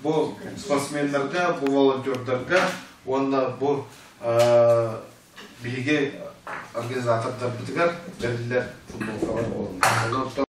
Бу спортсменнарга, бу волонтердарга уонна бу биһиги организатордарбытыгар бэриллэр футболкалар буолаллар.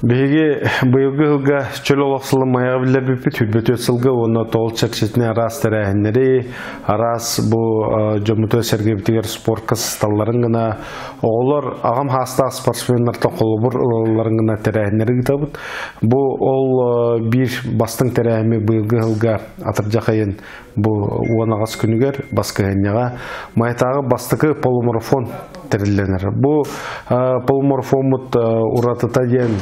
Биһиги быйылгы сылга чөл олох сылын Майаҕа биллэрбиппит 24 сылга уонна тоҕус чэрчитинэн араас тэрээһиннэри, араас бу дьоммутугар сэргэбитигэр спортка сысталларын гына, оҕолор аҕам хаастаах спортсменнартан холобур ылалларын гына тэрээһиннэри ыытабыт. Бу ол биир бастыҥ тэрээһими быйылгы сылга атырдьах ыйын бу 10 күнүгэр баскыһыанньаҕа Майатааҕы бастакы полумарафон тэриллэнэр. Бу полумарафоммут уратыта диэн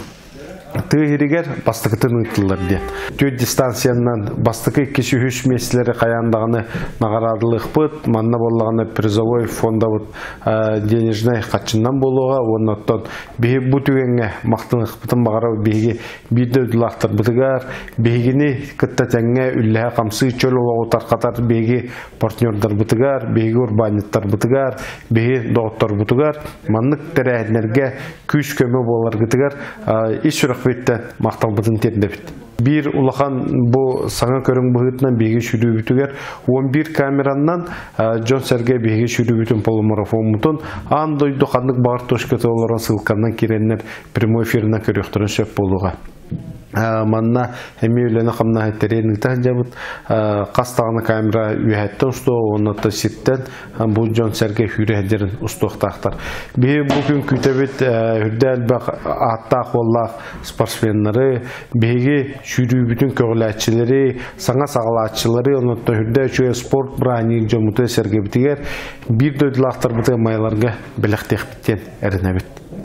тыа иһиригэр бастакытын ыытыллар диэн. Түөрт дистанциянан бастакы иккис үһүс миэстэлэри хайаан даҕаны наҕараадалыахпыт. Манна буоллаҕына призовой фондабыт денежнай хаччыннан буолуоҕа уонна оттон биһи бу түгэҥҥэ махтаныахпытын баҕарабыт биһиги биир дойдулаахтарбытыгар биһигини кытта тэҥҥэ үллэһэ хамсыы чөл олоҕу тарҕатар биһиги партнердарбытыгар, биһиги урбаанньыттарбытыгар, биһиги доҕотторбутугар маннык тэрээһиннэргэ күүс-көмө буоларгытыгар ис сүрэхпиттэн махталбытын тиэрдэбит. Биир улахан бу саҥа көрүҥ быһыытынан биһиги сүүрүүбүтүгэр 11 камераннан дьон-сэргэ биһиги сүүрүүбүтүн полумарафоммутун аан дойду ханнык баҕар точката олорон ссылканан киирэннэр прямой эфирынан көрүөхтэрин сөп буолуоҕа. Манна эмиэ үлэни хамнаһы тэрийэн ыыта сылдьабыт. Хас даҕаны камера үөһэттэн устуо уонна сиртэн бу дьон-сэргэ сүүрэ сылдьарын устуохтаахтар. Биһи бу күн күүтэбит үрдэ элбэх ааттаах уоллаах спортсменнары, биһиги сүүрүүбүтүн көҕүлээччилэри, саҥа саҕалааччылары, онон үрдэ үчүгэй спорт бырааһынньык дьоммутугар сэргэбитигэр биир дойдулаахтарбытыгар майаларга бэлэхтиэхпит диэн эрэнэбит.